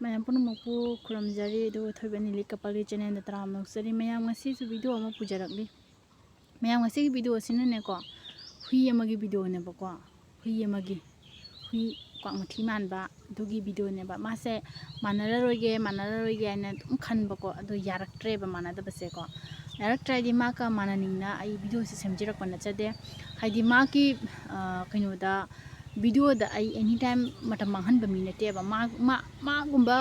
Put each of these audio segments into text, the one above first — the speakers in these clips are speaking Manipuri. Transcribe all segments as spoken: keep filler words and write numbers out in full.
ꯃꯌꯥꯝ ꯄꯨꯝꯅꯃꯛꯄꯨ ꯈꯨꯔꯨꯝꯖꯔꯤ, ꯑꯗꯨꯒ ꯊꯣꯏꯕ ꯅꯤꯂꯤ ꯀꯄꯜꯒꯤ ꯆꯦꯅꯦꯜꯗ ꯇꯔꯥꯝꯅ ꯑꯣꯛꯆꯔꯤ꯫ ꯃꯌꯥꯝ, ꯉꯁꯤꯁꯨ ꯚꯤꯗꯤꯑꯣ ꯑꯃ ꯄꯨꯖꯔꯛꯂꯤ꯫ ꯃꯌꯥꯝ, ꯉꯁꯤꯒꯤ ꯚꯤꯗꯤꯑꯣ ꯑꯁꯤꯅꯅꯦꯀꯣ, ꯍꯨꯏ ꯑꯃꯒꯤ ꯚꯤꯗꯤꯑꯣꯅꯦꯕꯀꯣ꯫ ꯍꯨꯏ ꯑꯃꯒꯤ, ꯍꯨꯏ ꯀ꯭ꯋꯥꯛ ꯃꯊꯤ ꯃꯥꯟꯕ ꯑꯗꯨꯒꯤ ꯚꯤꯗꯤꯑꯣꯅꯦꯕ꯫ ꯃꯥꯁꯦ ꯃꯥꯟꯅꯔꯔꯣꯏꯒꯦ, ꯃꯥꯟꯅꯔꯔꯣꯏꯒꯦ ꯍꯥꯏꯅ ꯑꯗꯨꯝ ꯈꯟꯕꯀꯣ, ꯑꯗꯣ ꯌꯥꯔꯛꯇ꯭ꯔꯦꯕ ꯃꯥꯟꯅꯗꯕꯁꯦꯀꯣ꯫ ꯌꯥꯔꯛꯇ꯭ꯔꯦ ꯍꯥꯏꯗꯤ ꯃꯥꯒ ꯃꯥꯟꯅꯅꯤꯡꯅ ꯑꯩ ꯚꯤꯗꯤꯑꯣꯁꯦ ꯁꯦꯝꯖꯔꯛꯄ ꯅꯠꯆꯗꯦ꯫ ꯍꯥꯏꯗꯤ ꯃꯥꯒꯤ, ꯑ, ꯀꯩꯅꯣꯗ, ꯚꯤꯗꯤꯑꯣꯗ ꯑꯩ ꯑꯦꯅꯤ ꯇꯥꯏꯝ ꯃꯇꯝ ꯃꯥꯡꯍꯟꯕ ꯃꯤ ꯅꯠꯇꯦꯕ꯫ ꯃꯥ, ꯃꯥ, ꯃꯥꯒꯨꯝꯕ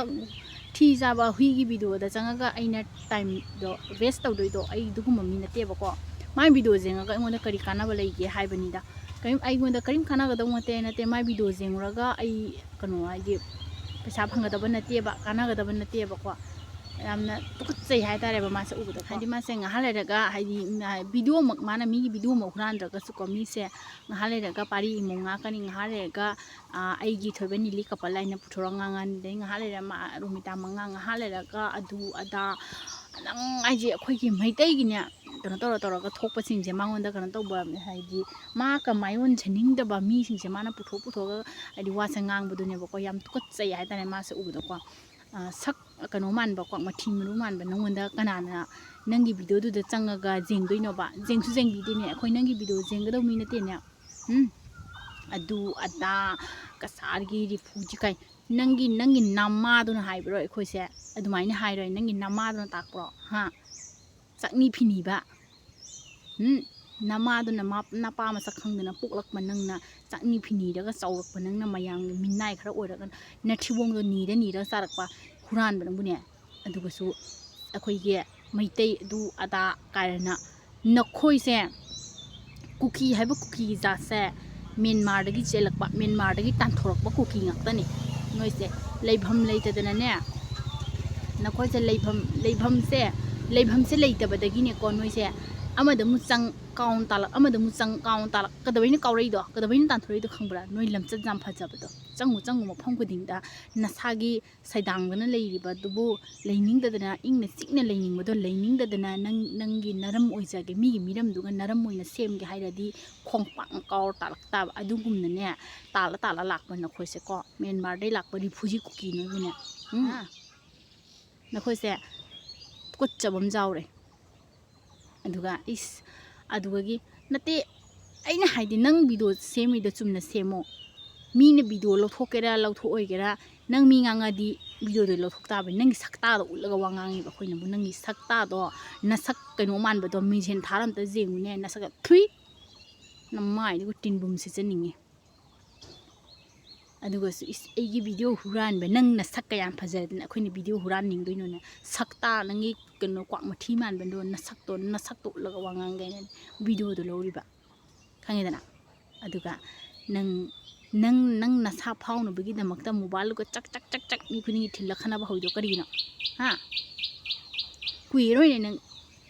ꯊꯤ ꯆꯥꯕ ꯍꯨꯏꯒꯤ ꯚꯤꯗꯤꯑꯣꯗ ꯆꯪꯉꯒ ꯑꯩꯅ ꯇꯥꯏꯝꯗꯣ ꯋꯦꯁ ꯇꯧꯗꯣꯏꯗꯣ ꯑꯩ ꯑꯗꯨꯒꯨꯝꯕ ꯃꯤ ꯅꯠꯇꯦꯕꯀꯣ꯫ ꯃꯥꯏ ꯚꯤꯗꯤꯑꯣ ꯌꯦꯡꯉꯒ ꯑꯩꯉꯣꯟꯗ ꯀꯔꯤ ꯀꯥꯟꯅꯕ ꯂꯩꯒꯦ ꯍꯥꯏꯕꯅꯤꯗ꯫ ꯀꯔꯤꯝ, ꯑꯩꯉꯣꯟꯗ ꯀꯔꯤꯝ ꯀꯥꯟꯅꯒꯗꯧ ꯅꯠꯇꯦ, ꯅꯠꯇꯦ꯫ ꯃꯥꯏ ꯚꯤꯗꯤꯑꯣ ꯌꯦꯡꯉꯨꯔꯒ ꯑꯩ ꯀꯩꯅꯣ, ꯍꯥꯏꯗꯤ ꯄꯩꯁꯥ ꯐꯪꯒꯗꯕ ꯅꯠꯇꯦꯕ, ꯀꯥꯟꯅꯒꯗꯕ ꯅꯠꯇꯦꯕꯀꯣ꯫ ꯌꯥꯝꯅ ꯇꯨꯀꯠꯆꯩ ꯍꯥꯏꯇꯥꯔꯦꯕ ꯃꯥꯁꯦ ꯎꯕꯗꯀꯣ꯫ ꯍꯥꯏꯗꯤ ꯃꯥꯁꯦ ꯉꯥꯏꯍꯥꯛ ꯂꯩꯔꯒ, ꯍꯥꯏꯗꯤ, ꯎꯝ, ꯚꯤꯗꯤꯑꯣꯃꯛ, ꯃꯥꯅ ꯃꯤꯒꯤ ꯚꯤꯗꯤꯑꯣꯃꯛ ꯍꯨꯔꯥꯟꯗ꯭ꯔꯒꯁꯨꯀꯣ, ꯃꯤꯁꯦ ꯉꯥꯏꯍꯥꯛ ꯂꯩꯔꯒ ꯄꯥꯔꯤ ꯏꯃꯣ ꯉꯥꯛꯀꯅꯤ, ꯉꯥꯏꯍꯥꯛ ꯂꯩꯔꯒ, ꯑꯥ, ꯑꯩꯒꯤ ꯊꯣꯏꯕ ꯅꯤꯂꯤ ꯀꯄꯜ ꯍꯥꯏꯅ ꯄꯨꯊꯣꯔꯛꯑ ꯉꯥꯡꯉꯅꯤ, ꯑꯗꯩ ꯉꯥꯏꯍꯥꯛ ꯂꯩꯔ ꯃꯥ ꯔꯣꯃꯤꯇꯥ ꯃꯉꯥ, ꯉꯥꯏꯍꯥꯛ ꯂꯩꯔꯒ ꯑꯗꯨ ꯑꯗꯥ, ꯅꯪ ꯍꯥꯏꯁꯦ ꯑꯩꯈꯣꯏꯒꯤ ꯃꯩꯇꯩꯒꯤꯅꯦ, ꯀꯩꯅꯣ ꯇꯧꯔ ꯇꯧꯔꯒ ꯊꯣꯛꯄꯁꯤꯡꯁꯦ ꯃꯉꯣꯟꯗ ꯀꯩꯅꯣ ꯇꯧꯕ, ꯍꯥꯏꯗꯤ ꯃꯥꯒ ꯃꯥꯏꯑꯣꯟꯖꯅꯤꯡꯗꯕ ꯃꯤꯁꯤꯡꯁꯦ ꯃꯥꯅ ꯄꯨꯊꯣꯛ ꯄꯨꯊꯣꯛꯑꯒ ꯍꯥꯏꯗꯤ ꯋꯥꯁꯦ ꯉꯥꯡꯕꯗꯨꯅꯦꯕꯀꯣ꯫ ꯌꯥꯝ ꯇꯨꯀꯠꯆꯩ ꯍꯥꯏꯇꯥꯔꯦ ꯃꯥꯁꯦ ꯎꯕꯗꯀꯣ꯫ ꯑ, ꯁꯛ ꯀꯩꯅꯣ ꯃꯥꯟꯕ, ꯀ꯭ꯋꯥꯛ ꯃꯊꯤ ꯃꯔꯨ ꯃꯥꯟꯕ ꯅꯪꯉꯣꯟꯗ ꯀꯅꯥꯅ ꯅꯪꯒꯤ ꯚꯤꯗꯤꯑꯣꯗꯨꯗ ꯆꯪꯉꯒ ꯌꯦꯡꯗꯣꯏꯅꯣꯕ? ꯌꯦꯡꯁꯨ ꯌꯦꯡꯕꯤꯗꯦꯅꯦ꯫ ꯑꯩꯈꯣꯏ ꯅꯪꯒꯤ ꯚꯤꯗꯤꯑꯣ ꯌꯦꯡꯒꯗꯧ ꯃꯤ ꯅꯠꯇꯦꯅꯦ꯫ ꯎꯝ? ꯑꯗꯨ ꯑꯗꯥ, ꯀꯁꯥꯔꯒꯤ ꯔꯤꯐꯨꯖꯤ ꯀꯥꯏ꯫ ꯅꯪꯒꯤ, ꯅꯪꯒꯤ ꯅꯃꯥꯗꯨꯅ ꯍꯥꯏꯕ꯭ꯔꯣ ꯑꯩꯈꯣꯏꯁꯦ? ꯑꯗꯨꯃꯥꯏꯅ ꯍꯥꯏꯔꯣꯏ꯫ ꯅꯪꯒꯤ ꯅꯃꯥꯗꯨꯅ ꯇꯥꯛꯄ꯭ꯔꯣ? ꯍꯥ? ꯆꯥꯛꯅꯤ ꯐꯤꯅꯤꯕ꯫ ꯎꯝ? ꯅꯃꯥꯗꯨꯅ ꯃꯥ-, ꯅꯄꯥ ꯃꯁꯛ ꯈꯪꯗꯅ ꯄꯣꯛꯂꯛꯄ ꯅꯪꯅ, ꯆꯥꯛꯅꯤ ꯐꯤꯅꯤꯔꯒ ꯆꯥꯎꯔꯛꯄ ꯅꯪꯅ, ꯃꯌꯥꯝꯒꯤ ꯃꯤꯅꯥꯏ ꯈꯔ ꯑꯣꯏꯔꯒ ꯅꯊꯤꯕꯣꯡꯗꯣ ꯅꯤꯔ ꯅꯤꯔꯒ ꯆꯥꯔꯛꯄ ꯍꯨꯔꯥꯟꯕ ꯅꯪꯕꯨꯅꯦ꯫ ꯑꯗꯨꯒꯁꯨ ꯑꯩꯈꯣꯏꯒꯤ ꯃꯩꯇꯩ ꯑꯗꯨ ꯑꯗꯥ ꯀꯥꯏꯔꯅ ꯅꯈꯣꯏꯁꯦ ꯀꯨꯀꯤ ꯍꯥꯏꯕ ꯀꯨꯀꯤꯒꯤ ꯖꯥꯠꯁꯦ ꯃ꯭ꯌꯥꯟꯃꯥꯔꯗꯒꯤ ꯆꯦꯜꯂꯛꯄ, ꯃ꯭ꯌꯥꯟꯃꯥꯔꯗꯒꯤ ꯇꯥꯟꯊꯣꯔꯛꯄ ꯀꯨꯀꯤ ꯉꯥꯛꯇꯅꯤ꯫ ꯅꯣꯏꯁꯦ ꯂꯩꯐꯝ ꯂꯩꯇꯗꯅꯅꯦ, ꯅꯈꯣꯏꯁꯦ ꯂꯩꯐꯝ, ꯂꯩꯐꯝꯁꯦ, ꯂꯩꯐꯝꯁꯦ ꯂꯩꯇꯕꯗꯒꯤꯅꯦꯀꯣ ꯅꯣꯏꯁꯦ ꯑꯃꯗ ꯑꯃꯨꯛ ꯆꯪ, ꯀꯥꯎꯟ ꯇꯥꯂꯛ, ꯑꯃꯗ ꯑꯃꯨꯛ ꯆꯪ, ꯀꯥꯎꯟ ꯇꯥꯂꯛ꯫ ꯀꯩꯗꯧꯕꯩꯅ ꯀꯥꯎꯔꯛꯏꯗꯣ? ꯀꯩꯗꯧꯕꯩꯅ ꯇꯥꯟꯊꯣꯔꯛꯏꯗꯣ ꯈꯪꯕ꯭ꯔꯥ? ꯅꯣꯏ ꯂꯝꯆꯠ ꯌꯥꯝ ꯐꯖꯕꯗꯣ꯫ ꯆꯪꯉꯨ ꯆꯪꯉꯨ ꯃꯐꯝ ꯈꯨꯗꯤꯡꯗ ꯅꯁꯥꯒꯤ ꯁꯩꯗꯥꯡꯗꯅ ꯂꯩꯔꯤꯕꯗꯨꯕꯨ ꯂꯩꯅꯤꯡꯗꯗꯅ, ꯏꯪꯅ ꯆꯤꯛꯅ ꯂꯩꯅꯤꯡꯕꯗꯣ ꯂꯩꯅꯤꯡꯗꯗꯅ, ꯅꯪ, ꯅꯪꯒꯤ ꯅꯔꯝ ꯑꯣꯏꯖꯒꯦ, ꯃꯤꯒꯤ ꯃꯤꯔꯝꯗꯨꯒ ꯅꯔꯝ ꯑꯣꯏꯅ ꯁꯦꯝꯒꯦ ꯍꯥꯏꯔꯗꯤ ꯈꯣꯡꯄꯥꯛ ꯀꯥꯎꯔ ꯇꯥꯔꯛ ꯇꯥꯕ꯫ ꯑꯗꯨꯒꯨꯝꯅꯅꯦ, ꯇꯥꯜꯂ ꯇꯥꯜꯂ ꯂꯥꯛꯄ ꯅꯈꯣꯏꯁꯦꯀꯣ, ꯃ꯭ꯌꯥꯟꯃꯥꯔꯗꯩ ꯂꯥꯛꯄ refugee ꯀꯨꯀꯤ ꯅꯣꯏꯕꯨꯅꯦ, ꯎꯝ? ꯅꯈꯣꯏꯁꯦ ꯀꯨꯠꯆꯕ ꯑꯃ ꯌꯥꯎꯔꯦ꯫ ꯑꯗꯨꯒ ꯏꯁ, ꯑꯗꯨꯒꯒꯤ ꯅꯠꯇꯦ, ꯑꯩꯅ ꯍꯥꯏꯗꯤ ꯅꯪ video ꯁꯦꯝꯃꯤꯗꯣ ꯆꯨꯝꯅ ꯁꯦꯝꯃꯣ꯫ ꯃꯤꯅ video ꯂꯧꯊꯣꯛꯀꯦꯔꯥ ꯂꯧꯊꯣꯛꯑꯣꯏꯒꯦꯔꯥ, ꯅꯪ ꯃꯤ ꯉꯥꯡꯉꯗꯤ videoꯗꯣ ꯂꯧꯊꯣꯛ ꯇꯥꯕꯅꯤ꯫ ꯅꯪꯒꯤ ꯁꯛꯇꯥꯗꯣ ꯎꯠꯂꯒ ꯋꯥ ꯉꯥꯡꯉꯤꯕ ꯑꯩꯈꯣꯏꯅꯕꯨ꯫ ꯅꯪꯒꯤ ꯁꯛꯇꯥꯗꯣ, ꯅꯁꯛ ꯀꯩꯅꯣ ꯃꯥꯟꯕꯗꯣ, ꯃꯤꯡꯁꯦꯟ ꯊꯥꯔ ꯑꯝꯇ ꯌꯦꯡꯉꯨꯅꯦ, ꯅꯁꯛ ꯊꯨꯏ꯫ ꯅꯃꯥꯏꯗꯨꯒ ꯇꯤꯟꯕꯨꯝ ꯁꯤꯠꯆꯅꯤꯡꯉꯤ꯫ ꯑꯗꯨꯒꯁꯨ ꯏꯁ, ꯑꯩꯒꯤ video ꯍꯨꯔꯥꯟꯕ, ꯅꯪ ꯅꯁꯛ ꯀꯌꯥꯝ ꯐꯖꯗꯅ ꯑꯩꯈꯣꯏꯅ video ꯍꯨꯔꯥꯟꯅꯤꯡꯗꯣꯏꯅꯣꯅꯦ? ꯁꯛꯇꯥ, ꯅꯪꯒꯤ ꯀꯩꯅꯣ ꯀ꯭ꯋꯥꯛ ꯃꯊꯤ ꯃꯥꯟꯕꯗꯣ, ꯅꯁꯛꯇꯣ, ꯅꯁꯛꯇꯣ ꯎꯠꯂꯒ ꯋꯥ ꯉꯥꯡꯒꯦꯅ videoꯗꯣ ꯂꯧꯔꯤꯕ, ꯈꯪꯉꯦꯗꯅ? ꯑꯗꯨꯒ ꯅꯪ, ꯅꯪ, ꯅꯪ ꯅꯁꯥ ꯐꯥꯎꯅꯕꯒꯤꯗꯃꯛꯇ mobile ꯂꯨꯒ ꯆꯛ ꯆꯛ ꯆꯛ ꯆꯛ ꯃꯤ ꯈꯨꯗꯤꯡꯒꯤ ꯊꯤꯜꯂ ꯈꯠꯅꯕ ꯍꯧꯔꯤꯗꯣ ꯀꯔꯤꯒꯤꯅꯣ? ꯍꯥ? ꯀꯨꯏꯔꯔꯣꯏꯅꯦ ꯅꯪ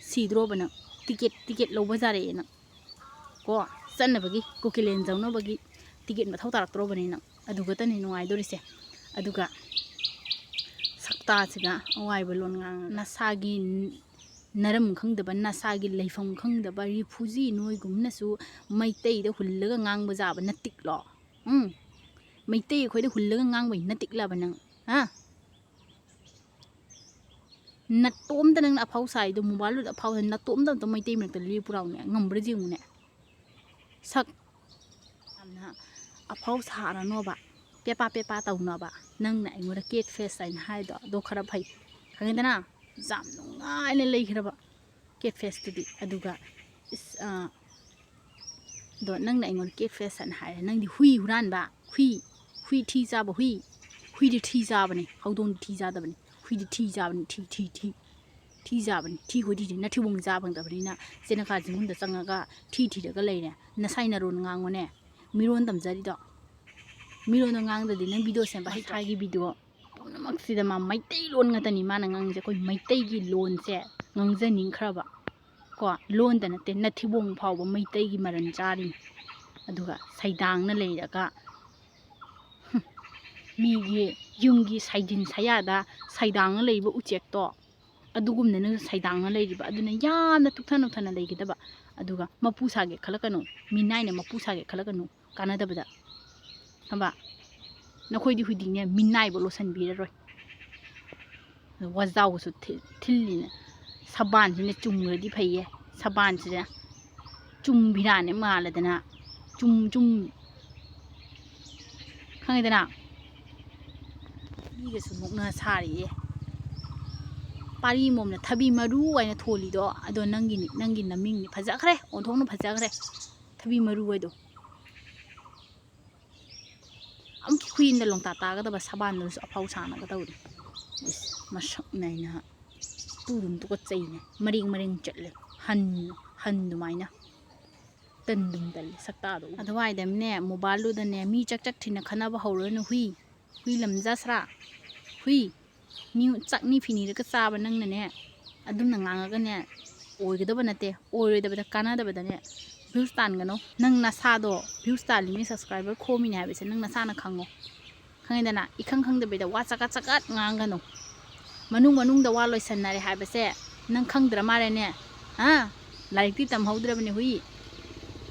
ꯁꯤꯗ꯭ꯔꯣꯕ ꯅꯪ꯫ Ticket, ticket ꯂꯧꯕ ꯌꯥꯔꯛꯑꯦ ꯅꯪ꯫ ꯀꯣ, ꯆꯠꯅꯕꯒꯤ, ꯀꯨꯀꯤꯂꯦꯟ ꯌꯧꯅꯕꯒꯤ ticket ꯃꯊꯧ ꯇꯥꯔꯛꯇ꯭ꯔꯣꯕꯅꯦ ꯅꯪ? ꯑꯗꯨ ꯈꯛꯇꯅꯦ ꯅꯨꯡꯉꯥꯏꯗꯣꯔꯤꯁꯦ꯫ ꯑꯗꯨꯒ ꯁꯛꯇꯥꯁꯤꯒ ꯑꯋꯥꯏꯕ ꯂꯣꯟ ꯉꯥꯡꯉꯒ, ꯅꯁꯥꯒꯤ ꯅꯔꯝ ꯈꯪꯗꯕ, ꯅꯁꯥꯒꯤ ꯂꯩꯐꯝ ꯈꯪꯗꯕ refugee ꯅꯣꯏꯒꯨꯝꯅꯁꯨ ꯃꯩꯇꯩꯗ ꯍꯨꯜꯂꯒ ꯉꯥꯡꯕ ꯌꯥꯕ ꯅꯠꯇꯤꯛꯂꯣ? ꯎꯝ? ꯃꯩꯇꯩ ꯑꯩꯈꯣꯏꯗ ꯍꯨꯜꯂꯒ ꯉꯥꯡꯕꯩ ꯅꯠꯇꯤꯛꯂꯕ ꯅꯪ? ꯍꯥ? ꯅꯇꯣꯝꯇ ꯅꯪꯅ ꯑꯐꯥꯎ ꯁꯥꯏꯗꯣ, mobile ꯂꯨꯗ ꯑꯐꯥꯎ ꯁꯥꯏ, ꯅꯇꯣꯝꯇ ꯑꯝꯇ ꯃꯩꯇꯩ ꯃꯔꯛꯇ ꯂꯦꯞꯄꯨ ꯂꯥꯎꯅꯦ, ꯉꯝꯕ꯭ꯔꯥ ꯌꯦꯡꯉꯨꯅꯦ꯫ ꯁꯛ ꯌꯥꯝꯅ ꯑꯐꯥꯎ ꯁꯥꯔꯅꯣꯕ, ꯄꯦꯄꯥ ꯄꯦꯄꯥ ꯇꯧꯅꯕ꯫ ꯅꯪꯅ ꯑꯩꯉꯣꯟꯗ cat face ꯍꯥꯏꯅ ꯍꯥꯏꯗꯣ, ꯑꯗꯣ ꯈꯔ ꯐꯩ, ꯈꯪꯉꯦꯗꯅ? ꯌꯥꯝ ꯅꯨꯡꯉꯥꯏꯅ ꯂꯩꯈ꯭ꯔꯕ cat faceꯇꯨꯗꯤ꯫ ꯑꯗꯨꯒ ꯏꯁ, ꯑꯥ, ꯑꯗꯣ ꯅꯪꯅ ꯑꯩꯉꯣꯟꯗ cat face ꯍꯥꯏꯅ ꯍꯥꯏꯔꯦ꯫ ꯅꯪꯗꯤ ꯍꯨꯏ ꯍꯨꯔꯥꯟꯕ, ꯍꯨꯏ, ꯍꯨꯏ ꯊꯤ ꯆꯥꯕ ꯍꯨꯏ꯫ ꯍꯨꯏꯗꯤ ꯊꯤ ꯆꯥꯕꯅꯤ, ꯍꯧꯗꯣꯡꯗꯤ ꯊꯤ ꯆꯥꯗꯕꯅꯤ꯫ ꯍꯨꯏꯗꯤ ꯊꯤ ꯆꯥꯕꯅꯤ, ꯊꯤ, ꯊꯤ, ꯊꯤ꯫ ꯊꯤ ꯆꯥꯕꯅꯤ, ꯊꯤ ꯈꯣꯏꯗꯤ ꯊꯤ꯫ ꯅꯊꯤꯕꯣꯡ ꯆꯥ ꯐꯪꯗꯕꯅꯤꯅ ꯆꯦꯅꯈꯥ ꯆꯤꯡꯈꯨꯝꯗ ꯆꯪꯉꯒ ꯊꯤ ꯊꯤꯔꯒ ꯂꯩꯔꯦ꯫ ꯅꯁꯥꯏ ꯅꯔꯣꯟ ꯉꯥꯡꯉꯨꯅꯦ꯫ ꯃꯤꯔꯣꯟ ꯇꯝꯖꯔꯤꯗꯣ꯫ ꯃꯤꯔꯣꯟꯗꯣ ꯉꯥꯡꯗꯗꯤ ꯅꯪ video ꯁꯦꯝꯕ ꯍꯩꯇ꯭ꯔꯣ? ꯃꯁꯥꯒꯤ video ꯄꯨꯝꯅꯃꯛꯁꯤꯗ ꯃꯥ ꯃꯩꯇꯩꯂꯣꯟ ꯉꯥꯛꯇꯅꯤ ꯃꯥꯅ ꯉꯥꯡꯉꯤꯁꯦ꯫ ꯑꯩꯈꯣꯏ ꯃꯩꯇꯩꯒꯤ ꯂꯣꯟꯁꯦ ꯉꯥꯡꯖꯅꯤꯡꯈ꯭ꯔꯕ꯫ ꯀꯣ, ꯂꯣꯟꯗ ꯅꯠꯇꯦ, ꯅꯊꯤꯕꯣꯡ ꯐꯥꯎꯕ ꯃꯩꯇꯩꯒꯤ ꯃꯔꯟ ꯆꯥꯔꯤꯅꯤ꯫ ꯑꯗꯨꯒ ꯁꯩꯗꯥꯡꯅ ꯂꯩꯔꯒ, ꯍꯨꯝ, ꯃꯤꯒꯤ ꯌꯨꯝꯒꯤ ꯁꯥꯏꯗꯤꯟ ꯁꯥꯌꯥꯗ ꯁꯩꯗꯥꯡꯅ ꯂꯩꯕ ꯎꯆꯦꯛꯇꯣ, ꯑꯗꯨꯒꯨꯝꯅ ꯅꯪꯁꯨ ꯁꯩꯗꯥꯡꯅ ꯂꯩꯔꯤꯕ꯫ ꯑꯗꯨꯅ ꯌꯥꯝꯅ ꯇꯨꯛꯊꯅ ꯇꯨꯛꯊꯅ ꯂꯩꯒꯗꯕ꯫ ꯑꯗꯨꯒ ꯃꯄꯨ ꯁꯥꯒꯦ ꯈꯜꯂꯛꯀꯅꯨ, ꯃꯤꯅꯥꯏꯅ ꯃꯄꯨ ꯁꯥꯒꯦ ꯈꯜꯂꯛꯀꯅꯨ ꯀꯥꯟꯅꯗꯕꯗ꯫ ꯈꯪꯕ? ꯅꯈꯣꯏꯗꯤ ꯍꯧꯖꯤꯛꯅꯦ ꯃꯤꯅꯥꯏꯕꯨ ꯂꯣꯠꯁꯤꯟꯕꯤꯔꯔꯣꯏ꯫ ꯋꯥꯖꯥꯎꯒꯁꯨ ꯊꯤ-, ꯊꯤꯜꯂꯤꯅꯦ꯫ ꯁꯕꯥꯟꯁꯤꯅ ꯆꯨꯝꯈ꯭ꯔꯗꯤ ꯐꯩꯌꯦ꯫ ꯁꯕꯥꯟꯁꯤꯗ ꯆꯨꯝ ꯐꯤꯔꯥꯅꯦ ꯃꯥꯜꯂꯗꯅ꯫ ꯆꯨꯝ, ꯆꯨꯝ꯫ ꯈꯪꯉꯦꯗꯅ? ꯃꯤꯒꯁꯨ ꯅꯣꯛꯅ ꯁꯥꯔꯤꯌꯦ꯫ ꯄꯥꯔꯤ ꯃꯣꯝꯅ ꯊꯕꯤ ꯃꯔꯨ ꯍꯥꯏꯅ ꯊꯣꯜꯂꯤꯗꯣ, ꯑꯗꯣ ꯅꯪꯒꯤꯅꯤ, ꯅꯪꯒꯤ ꯅꯃꯤꯡꯅꯤ꯫ ꯐꯖꯈ꯭ꯔꯦ, ꯑꯣꯟꯊꯣꯛꯅ ꯐꯖꯈ꯭ꯔꯦ꯫ ꯊꯕꯤ ꯃꯔꯨ ꯍꯥꯏꯗꯣ꯫ ꯑꯃꯨꯛꯀꯤ ꯈꯨꯌꯤꯟꯗ ꯂꯣꯡꯇꯥ ꯇꯥꯒꯗꯕ ꯁꯕꯥꯟꯗꯨꯅꯁꯨ ꯑꯐꯥꯎ ꯁꯥꯟꯅꯒꯗꯧꯔꯤ꯫ ꯏꯁ, ꯃꯁꯛ ꯅꯥꯏꯅ ꯇꯨꯗꯨꯝ ꯇꯨꯀꯠꯆꯩꯅꯦ꯫ ꯃꯔꯦꯡ ꯃꯔꯦꯡ ꯆꯠꯂꯦ꯫ ꯍꯟ, ꯍꯟ ꯑꯗꯨꯃꯥꯏꯅ꯫ ꯇꯟꯗꯨꯝ ꯇꯜꯂꯦ ꯁꯛꯇꯥꯗꯣ꯫ ꯑꯗꯨꯋꯥꯏꯗꯅꯦ, ꯃꯣꯕꯥꯏꯜꯗꯨꯗꯅꯦ, ꯃꯤ ꯆꯛ ꯆꯛ ꯊꯤꯅ ꯈꯠꯅꯕ ꯍꯧꯔꯨꯔꯅꯨ ꯍꯨꯏ꯫ ꯍꯨꯏ ꯂꯝꯖꯥ ꯁꯔꯥ꯫ ꯍꯨꯏ꯫ ꯃꯤ ꯆꯥꯛꯅꯤ ꯐꯤꯅꯤꯔꯒ ꯆꯥꯕ ꯅꯪꯅꯅꯦ, ꯑꯗꯨꯝꯅ ꯉꯥꯡꯉꯒꯅꯦ, ꯑꯣꯏꯒꯗꯕ ꯅꯠꯇꯦ, ꯑꯣꯏꯔꯣꯏꯗꯕꯗ, ꯀꯥꯟꯅꯗꯕꯗꯅꯦ views ꯇꯥꯟꯒꯅꯨ꯫ ꯅꯪ ꯅꯁꯥꯗꯣ views ꯇꯥꯜꯂꯤꯃꯤ, subscriber ꯈꯣꯝꯃꯤꯅꯦ ꯍꯥꯏꯕꯁꯦ ꯅꯪ ꯅꯁꯥꯅ ꯈꯪꯉꯣ꯫ ꯈꯪꯉꯦꯗꯅ? ꯏꯈꯪ ꯈꯪꯗꯕꯤꯗ ꯋꯥ ꯆꯀꯠ ꯆꯀꯠ ꯉꯥꯡꯒꯅꯨ꯫ ꯃꯅꯨꯡ ꯃꯅꯨꯡꯗ ꯋꯥ ꯂꯣꯏꯁꯟꯅꯔꯦ ꯍꯥꯏꯕꯁꯦ ꯅꯪ ꯈꯪꯗ꯭ꯔ ꯃꯥꯜꯂꯦꯅꯦ? ꯍꯥ? ꯂꯥꯏꯔꯤꯛꯇꯤ ꯇꯝꯍꯧꯗ꯭ꯔꯕꯅꯦ ꯍꯨꯏ꯫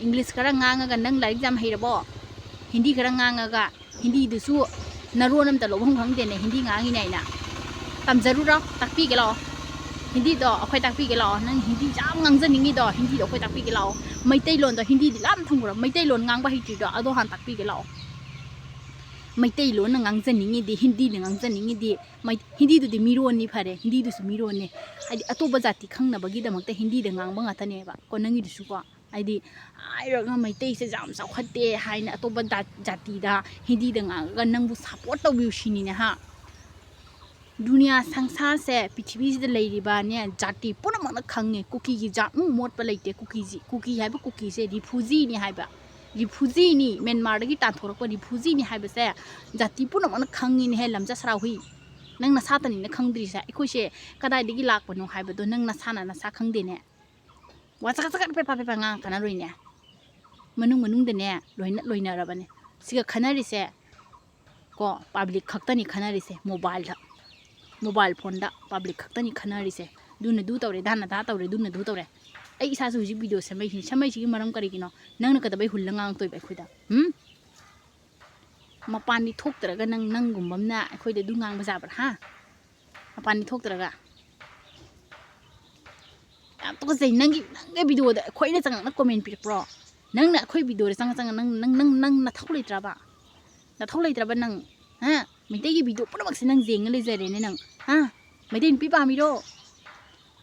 English ꯈꯔ ꯉꯥꯡꯉꯒ ꯅꯪ ꯂꯥꯏꯔꯤꯛ ꯌꯥꯝ ꯍꯩꯔꯕꯣ? ꯍꯤꯟꯗꯤ ꯈꯔ ꯉꯥꯡꯉꯒ, ꯍꯤꯟꯗꯤꯗꯨꯁꯨ ꯅꯔꯣꯟ ꯑꯝꯇ ꯂꯧꯐꯝ ꯈꯪꯗꯦꯅꯦ, ꯍꯤꯟꯗꯤ ꯉꯥꯡꯉꯤꯅꯦ ꯑꯩꯅ꯫ ꯇꯝꯖꯔꯨꯔꯣ, ꯇꯥꯛꯄꯤꯒꯦ ꯂꯥꯛꯑꯣ꯫ ꯍꯤꯟꯗꯤꯗꯣ ꯑꯩꯈꯣꯏ ꯇꯥꯛꯄꯤꯒꯦ ꯂꯥꯛꯑꯣ꯫ ꯅꯪ ꯍꯤꯟꯗꯤ ꯌꯥꯝ ꯉꯥꯡꯖꯅꯤꯡꯉꯤꯗꯣ, ꯍꯤꯟꯗꯤꯗꯣ ꯑꯩꯈꯣꯏ ꯇꯥꯛꯄꯤꯒꯦ ꯂꯥꯛꯑꯣ꯫ ꯃꯩꯇꯩꯂꯣꯟꯗꯣ, ꯍꯤꯟꯗꯤꯗꯤ ꯂꯥꯞꯅ ꯊꯝꯈ꯭ꯔꯣ꯫ ꯃꯩꯇꯩꯂꯣꯟ ꯉꯥꯡꯕ ꯍꯩꯇ꯭ꯔꯤꯗꯣ ꯑꯗꯣ ꯍꯥꯟꯅ ꯇꯥꯛꯄꯤꯒꯦ ꯂꯥꯛꯑꯣ꯫ ꯃꯩꯇꯩꯂꯣꯟꯅ ꯉꯥꯡꯖꯅꯤꯡꯉꯤꯗꯤ, ꯍꯤꯟꯗꯤꯅ ꯉꯥꯡꯖꯅꯤꯡꯉꯤꯗꯤ, ꯃꯩ-, ꯍꯤꯟꯗꯤꯗꯨꯗꯤ ꯃꯤꯔꯣꯟꯅꯤ, ꯐꯔꯦ, ꯍꯤꯟꯗꯤꯗꯨꯁꯨ ꯃꯤꯔꯣꯟꯅꯤ꯫ ꯍꯥꯏꯗꯤ ꯑꯇꯣꯞꯄ ꯖꯥꯇꯤ ꯈꯪꯅꯕꯒꯤꯗꯃꯛꯇ ꯍꯤꯟꯗꯤꯗ ꯉꯥꯡꯕ ꯉꯥꯛꯇꯅꯦꯕ ꯀꯣ ꯅꯪꯒꯤꯗꯨꯁꯨꯀꯣ꯫ ꯍꯥꯏꯗꯤ ꯍꯥꯏꯔꯒ ꯃꯩꯇꯩꯁꯦ ꯌꯥꯝ ꯆꯥꯎꯈꯠꯇꯦ ꯍꯥꯏꯅ ꯑꯇꯣꯞꯄ ꯖꯥ-, ꯖꯥꯇꯤꯗ ꯍꯤꯟꯗꯤꯗ ꯉꯥꯡꯉꯒ ꯅꯪꯕꯨ support ꯇꯧꯕꯤꯌꯨ ꯁꯤꯅꯤꯅꯦ ꯍꯥ꯫ ꯗꯨꯅꯤꯌꯥ ꯁꯪꯁꯥꯔꯁꯦ, ꯄ꯭ꯔꯤꯊꯤꯕꯤꯁꯤꯗ ꯂꯩꯔꯤꯕꯅꯦ ꯖꯥꯇꯤ ꯄꯨꯝꯅꯃꯛꯅ ꯈꯪꯉꯦ, ꯀꯨꯀꯤꯒꯤ ꯖꯥꯠꯃꯨꯛ ꯃꯣꯠꯄ ꯂꯩꯇꯦ꯫ ꯀꯨꯀꯤꯁꯤ, ꯀꯨꯀꯤ ꯍꯥꯏꯕ ꯀꯨꯀꯤꯁꯦ ꯔꯤꯐ꯭ꯌꯨꯖꯤꯅꯤ ꯍꯥꯏꯕ, ꯔꯤꯐ꯭ꯌꯨꯖꯤꯅꯤ, ꯃ꯭ꯌꯥꯟꯃꯥꯔꯗꯒꯤ ꯇꯥꯟꯊꯣꯔꯛꯄ ꯔꯤꯐ꯭ꯌꯨꯖꯤꯅꯤ ꯍꯥꯏꯕꯁꯦ ꯖꯥꯇꯤ ꯄꯨꯝꯅꯃꯛꯅ ꯈꯪꯉꯤꯅꯦꯍꯦ, ꯂꯝꯖꯥ ꯁꯔꯥ ꯍꯨꯏ꯫ ꯅꯪ ꯅꯁꯥꯇꯅꯤꯅ ꯈꯪꯗ꯭ꯔꯤꯁꯦ꯫ ꯑꯩꯈꯣꯏꯁꯦ ꯀꯗꯥꯏꯗꯒꯤ ꯂꯥꯛꯄꯅꯣ ꯍꯥꯏꯕꯗꯣ ꯅꯪ ꯅꯁꯥꯅ ꯅꯁꯥ ꯈꯪꯗꯦꯅꯦ꯫ ꯋꯥ ꯆꯀꯠ ꯆꯀꯠ ꯄꯦꯄꯥ ꯄꯦꯄꯥ ꯉꯥꯡꯉꯛꯀꯅꯔꯣꯏꯅꯦ꯫ ꯃꯅꯨꯡ ꯃꯅꯨꯡꯗꯅꯦ ꯂꯣꯏꯅ ꯂꯣꯏꯅꯔꯕꯅꯦ꯫ ꯁꯤꯒ ꯈꯟꯅꯔꯤꯁꯦ ꯀꯣ, ꯄꯕ꯭ꯂꯤꯛ ꯈꯛꯇꯅꯤ ꯈꯟꯅꯔꯤꯁꯦ ꯃꯣꯕꯥꯏꯜꯗ, ꯃꯣꯕꯥꯏꯜ ꯐꯣꯟꯗ ꯄꯕ꯭ꯂꯤꯛ ꯈꯛꯇꯅꯤ ꯈꯟꯅꯔꯤꯁꯦ꯫ ꯑꯗꯨꯅ ꯑꯗꯨ ꯇꯧꯔꯦ, ꯗꯥꯅ ꯗꯥ ꯇꯧꯔꯦ, ꯑꯗꯨꯅ ꯑꯗꯨ ꯇꯧꯔꯦ꯫ ꯑꯩ ꯏꯁꯥꯁꯨ ꯍꯧꯖꯤꯛ ꯚꯤꯗꯤꯑꯣ ꯁꯦꯝꯃꯛꯏꯁꯤꯅꯤ꯫ ꯁꯦꯝꯃꯛꯏꯁꯤꯒꯤ ꯃꯔꯝ ꯀꯔꯤꯒꯤꯅꯣ? ꯅꯪꯅ ꯀꯩꯗꯧꯕꯩ ꯍꯨꯜꯂ ꯉꯥꯡꯉꯛꯇꯣꯏꯕ ꯑꯩꯈꯣꯏꯗ? ꯎꯝ? ꯃꯄꯥꯟꯗꯤ ꯊꯣꯛꯇ꯭ꯔꯒ ꯅꯪ, ꯅꯪꯒꯨꯝꯕ ꯑꯃꯅ ꯑꯩꯈꯣꯏꯗ ꯑꯗꯨ ꯉꯥꯡꯕ ꯌꯥꯕ꯭ꯔꯥ, ꯍꯥ? ꯃꯄꯥꯟꯗꯤ ꯊꯣꯛꯇ꯭ꯔꯒ꯫ ꯌꯥꯝ ꯇꯨꯀꯠꯆꯩ꯫ ꯅꯪꯒꯤ, ꯅꯪꯒꯤ ꯚꯤꯗꯤꯑꯣꯗ ꯑꯩꯈꯣꯏꯅ ꯆꯪꯉꯛꯅ ꯀꯣꯃꯦꯟ ꯄꯤꯔꯛꯄ꯭ꯔꯣ? ꯅꯪꯅ ꯑꯩꯈꯣꯏ ꯚꯤꯗꯤꯑꯣꯗ ꯆꯪꯉ ꯆꯪꯉ ꯅꯪ, ꯅꯪ, ꯅꯪ ꯅꯊꯧ ꯂꯩꯇ꯭ꯔꯕ? ꯅꯊꯧ ꯂꯩꯇ꯭ꯔꯕ ꯅꯪ? ꯍꯥ? ꯃꯩꯇꯩꯒꯤ ꯚꯤꯗꯤꯑꯣ ꯄꯨꯝꯅꯃꯛꯁꯦ ꯅꯪ ꯌꯦꯡꯉ ꯂꯩꯖꯔꯦꯅꯦ ꯅꯪ, ꯍꯥ? ꯃꯩꯇꯩ ꯅꯨꯄꯤ ꯄꯥꯝꯃꯤꯔꯣ?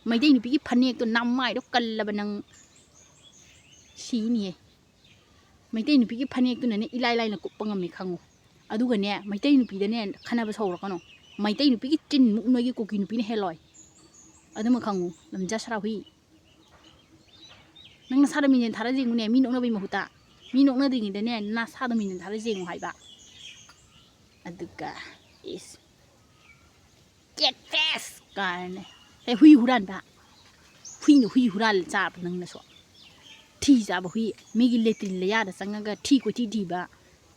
ꯃꯩꯇꯩ ꯅꯨꯄꯤꯒꯤ ꯐꯅꯦꯛꯇꯣ ꯅꯃꯥꯏꯗꯣ ꯀꯜꯂꯕ ꯅꯪ ꯁꯤꯅꯤꯌꯦ꯫ ꯃꯩꯇꯩ ꯅꯨꯄꯤꯒꯤ ꯐꯅꯦꯛꯇꯨꯅꯅꯦ ꯏꯂꯥꯏ ꯂꯥꯏꯅ ꯀꯨꯞꯄ ꯉꯝꯃꯤ ꯈꯪꯉꯨ꯫ ꯑꯗꯨꯒꯅꯦ, ꯃꯩꯇꯩ ꯅꯨꯄꯤꯗꯅꯦ ꯈꯟꯅꯕ ꯁꯧꯔꯛꯀꯅꯨ꯫ ꯃꯩꯇꯩ ꯅꯨꯄꯤꯒꯤ ꯆꯤꯟꯃꯨꯛ ꯅꯣꯏꯒꯤ ꯀꯨꯀꯤ ꯅꯨꯄꯤꯅ ꯍꯦꯜꯂꯣꯏ꯫ ꯑꯗꯨꯃ ꯈꯪꯉꯨ, ꯂꯝꯖꯥ ꯁꯔꯥ ꯍꯨꯏ꯫ ꯅꯪ ꯅꯁꯥꯗ ꯃꯤꯡꯖꯦꯜ ꯊꯥꯔ ꯌꯦꯡꯉꯨꯅꯦ, ꯃꯤ ꯅꯣꯛꯅꯕꯩ ꯃꯍꯨꯠꯇ꯫ ꯃꯤ ꯅꯣꯛꯅꯗ꯭ꯔꯤꯉꯩꯗꯅꯦ, ꯅꯁꯥꯗ ꯃꯤꯡꯖꯦꯜ ꯊꯥꯔ ꯌꯦꯡꯉꯨ ꯍꯥꯏꯕ꯫ ꯑꯗꯨꯒ, ꯏꯁ꯫ Cat face ꯀꯥꯏꯅ꯫ ꯍꯦ, ꯍꯨꯏ ꯍꯨꯔꯥꯟꯕ꯫ ꯍꯨꯏꯅ ꯍꯨꯏ ꯍꯨꯔꯥꯜꯂ ꯆꯥꯕ ꯅꯪꯅꯁꯨ꯫ ꯊꯤ ꯆꯥꯕ ꯍꯨꯏ꯫ ꯃꯤꯒꯤ ꯂꯦꯇ꯭ꯔꯤꯟ ꯂꯩꯌꯥꯗ ꯆꯪꯉꯒ ꯊꯤ ꯀꯣꯏꯊꯤ ꯊꯤꯕ꯫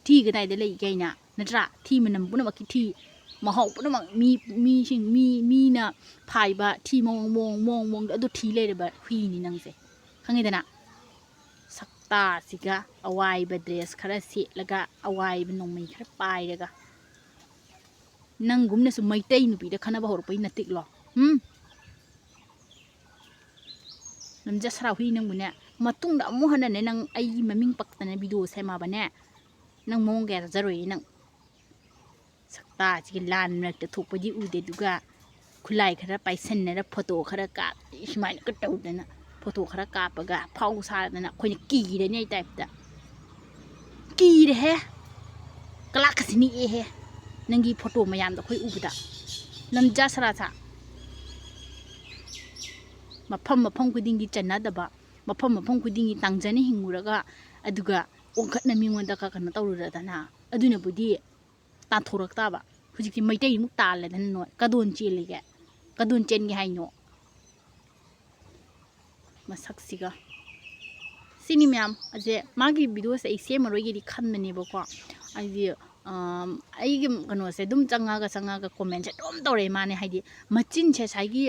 ꯊꯤ ꯀꯗꯥꯏꯗ ꯂꯩꯒꯦ ꯍꯥꯏꯅ? ꯅꯠꯇ꯭ꯔꯥ? ꯊꯤ ꯃꯅꯝ ꯄꯨꯝꯅꯃꯛꯀꯤ ꯊꯤ꯫ ꯃꯍꯥꯎ ꯄꯨꯝꯅꯃꯛ ꯃꯤ, ꯃꯤꯁꯤꯡ, ꯃꯤ, ꯃꯤꯅ ꯐꯥꯏꯕ ꯊꯤ ꯃꯑꯣꯡ, ꯃꯑꯣꯡ, ꯃꯑꯣꯡ, ꯃꯑꯣꯡꯗ ꯑꯗꯨ ꯊꯤ ꯂꯩꯔꯕ ꯍꯨꯏꯅꯤ ꯅꯪꯁꯦ꯫ ꯈꯪꯉꯦꯗꯅ? ꯁꯛꯇꯥꯁꯤꯒ ꯑꯋꯥꯏꯕ dress ꯈꯔ ꯁꯦꯠꯂꯒ, ꯑꯋꯥꯏꯕ ꯅꯣꯡꯃꯩ ꯈꯔ ꯄꯥꯏꯔꯒ꯫ ꯅꯪꯒꯨꯝꯅꯁꯨ ꯃꯩꯇꯩ ꯅꯨꯄꯤꯗ ꯈꯟꯅꯕ ꯍꯧꯔꯛꯄꯩ ꯅꯇꯤꯛꯂꯣ? ꯎꯝ? ꯂꯝꯖꯥ ꯁꯔꯥ ꯍꯨꯏ ꯅꯪꯕꯨꯅꯦ, ꯃꯇꯨꯡꯗ ꯑꯃꯨꯛ ꯍꯟꯅꯅꯦ ꯅꯪ ꯑꯩꯒꯤ ꯃꯃꯤꯡ ꯄꯛꯇꯅ ꯚꯤꯗꯤꯑꯣ ꯁꯦꯝꯃꯕꯅꯦ, ꯅꯪ ꯃꯑꯣꯡ ꯀꯌꯥ ꯆꯥꯖꯔꯣꯏꯌꯦ ꯅꯪ꯫ ꯁꯛꯇꯥꯁꯤꯒꯤ ꯂꯥꯟ ꯃꯔꯛꯇ ꯊꯣꯛꯄꯗꯤ ꯎꯗꯦ, ꯑꯗꯨꯒ ꯈꯨꯠꯂꯥꯏ ꯈꯔ ꯄꯥꯏꯁꯟꯅꯔ ꯐꯣꯇꯣ ꯈꯔ ꯀꯥꯞ, ꯁꯨꯃꯥꯏꯅꯒ ꯇꯧꯗꯅ ꯐꯣꯇꯣ ꯈꯔ ꯀꯥꯞꯄꯒ ꯐꯥꯎ ꯁꯥꯗꯅ ꯑꯩꯈꯣꯏꯅ ꯀꯤꯔꯅꯤ ꯑꯩ type ꯇ꯫ ꯀꯤꯔꯦꯍꯦ, ꯀꯂꯥꯛꯀꯁꯤ ꯅꯤꯛꯑꯦꯍꯦ, ꯅꯪꯒꯤ ꯐꯣꯇꯣ ꯃꯌꯥꯝꯗꯣ ꯑꯩꯈꯣꯏ ꯎꯕꯗ꯫ ꯂꯝꯖꯥ ꯁꯔꯥ ꯁꯥ꯫ ꯃꯐꯝ ꯃꯐꯝ ꯈꯨꯗꯤꯡꯒꯤ ꯆꯟꯅꯗꯕ, ꯃꯐꯝ ꯃꯐꯝ ꯈꯨꯗꯤꯡꯒꯤ ꯇꯥꯡꯖꯅ ꯍꯤꯡꯉꯨꯔꯒ, ꯑꯗꯨꯒ ꯑꯣꯟꯈꯠꯅ ꯃꯤꯉꯣꯟꯗ ꯀ-, ꯀꯩꯅꯣ ꯇꯧꯔꯨꯔꯗꯅ, ꯑꯗꯨꯅꯕꯨꯗꯤ ꯇꯥꯟꯊꯣꯔꯛ ꯇꯥꯕ꯫ ꯍꯧꯖꯤꯛꯇꯤ ꯃꯩꯇꯩꯃꯨꯛ ꯇꯥꯜꯂꯦꯗꯅ ꯅꯣꯏ꯫ ꯀꯗꯣꯟ ꯆꯦꯜꯂꯤꯒꯦ? ꯀꯗꯣꯟ ꯆꯦꯟꯒꯦ ꯍꯥꯏꯅꯣ? ꯃꯁꯛꯁꯤꯒ꯫ ꯁꯤꯅꯤ ꯃꯌꯥꯝ ꯑꯁꯦ꯫ ꯃꯥꯒꯤ ꯚꯤꯗꯤꯑꯣꯁꯦ ꯑꯩ ꯁꯦꯝꯃꯔꯣꯏꯒꯦꯗꯤ ꯈꯟꯕꯅꯦꯕꯀꯣ꯫ ꯑꯩꯗꯤ ꯑꯥꯝ, ꯑꯩꯒꯤ ꯀꯩꯅꯣꯁꯦ ꯑꯗꯨꯝ ꯆꯪꯉꯒ, ꯆꯪꯉꯒ commentꯁꯦ ꯑꯗꯨꯝ ꯇꯧꯔꯛꯑꯦ ꯃꯥꯅꯦ꯫ ꯍꯥꯏꯗꯤ ꯃꯆꯤꯟꯁꯦ ꯉꯁꯥꯏꯒꯤ,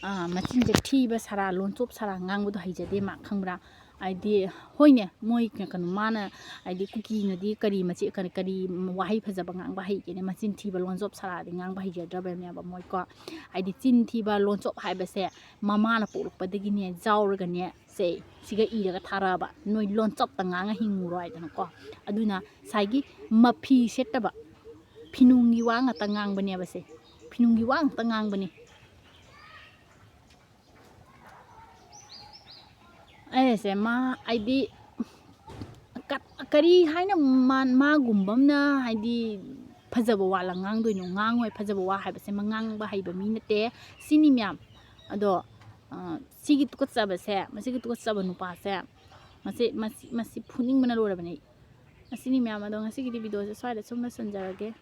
ꯑꯥ, ꯃꯆꯤꯟꯁꯦ ꯊꯤꯕ ꯁꯥꯔꯥ, ꯂꯣꯟꯆꯣꯞ ꯁꯥꯔꯥ ꯉꯥꯡꯕꯗꯣ ꯍꯩꯖꯗꯦ ꯃꯥ, ꯈꯪꯕ꯭ꯔꯥ? ꯍꯥꯏꯗꯤ, ꯍꯣꯏꯅꯦ, ꯃꯣꯏ ꯀꯩꯅꯣ, ꯃꯥꯅ, ꯍꯥꯏꯗꯤ, ꯀꯨꯀꯤꯅꯗꯤ ꯀꯔꯤ ꯃꯆꯤ-, ꯀꯔꯤ, ꯀꯔꯤ ꯋꯥꯍꯩ ꯐꯖꯕ ꯉꯥꯡꯕ ꯍꯩꯒꯦꯅꯦ? ꯃꯆꯤꯟ ꯊꯤꯕ, ꯂꯣꯟꯆꯣꯞ ꯁꯥꯔꯥꯗꯤ ꯉꯥꯡꯕ ꯍꯩꯖꯗ꯭ꯔꯕꯅꯦꯕ ꯃꯣꯏꯀꯣ꯫ ꯍꯥꯏꯗꯤ, ꯆꯤꯟ ꯊꯤꯕ, ꯂꯣꯟꯆꯣꯞ ꯍꯥꯏꯕꯁꯦ ꯃꯃꯥꯅ ꯄꯣꯛꯂꯛꯄꯗꯒꯤꯅꯦ, ꯌꯥꯎꯔꯒꯅꯦ, ꯁꯦ, ꯁꯤꯒ ꯏꯔꯒ ꯊꯥꯔꯛꯑꯕ, "ꯅꯣꯏ ꯂꯣꯟꯆꯣꯞꯇ ꯉꯥꯡꯉ ꯍꯤꯡꯉꯨꯔꯣ" ꯍꯥꯏꯗꯅꯀꯣ꯫ ꯑꯗꯨꯅ ꯉꯁꯥꯏꯒꯤ ꯃꯐꯤ ꯁꯦꯠꯇꯕ, ꯐꯤꯅꯨꯡꯒꯤ ꯋꯥ ꯉꯥꯛꯇ ꯉꯥꯡꯕꯅꯦꯕ ꯁꯦ꯫ ꯐꯤꯅꯨꯡꯒꯤ ꯋꯥ ꯉꯥꯛꯇ ꯉꯥꯡꯕꯅꯤ꯫ ꯑꯩꯁꯦ ꯃꯥ, ꯍꯥꯏꯗꯤ, ꯀ-, ꯀꯔꯤ ꯍꯥꯏꯅ ꯃꯥ-, ꯃꯥꯒꯨꯝꯕ ꯑꯃꯅ, ꯍꯥꯏꯗꯤ, ꯐꯖꯕ ꯋꯥꯂ ꯉꯥꯡꯗꯣꯏꯅꯣ? ꯉꯥꯡꯉꯣꯏ꯫ ꯐꯖꯕ ꯋꯥ ꯍꯥꯏꯕꯁꯦ ꯃ-, ꯉꯥꯡꯕ ꯍꯩꯕ ꯃꯤ ꯅꯠꯇꯦ꯫ ꯁꯤꯅꯤ ꯃꯌꯥꯝ꯫ ꯑꯗꯣ, ꯑ, ꯁꯤꯒꯤ ꯇꯨꯀꯠꯆꯕꯁꯦ, ꯃꯁꯤꯒꯤ ꯇꯨꯀꯠꯆꯕ ꯅꯨꯄꯥꯁꯦ, ꯃꯁꯤ, ꯃꯁꯤ, ꯃꯁꯤ ꯐꯨꯅꯤꯡꯕꯅ ꯂꯣꯏꯔꯕꯅꯦ ꯑꯩ꯫ ꯑꯁꯤꯅꯤ ꯃꯌꯥꯝ꯫ ꯑꯗꯣ ꯉꯁꯤꯒꯤꯗꯤ videoꯁꯦ ꯁ꯭ꯋꯥꯏꯗ ꯁꯨꯝ ꯂꯣꯏꯁꯤꯟꯖꯔꯒꯦ꯫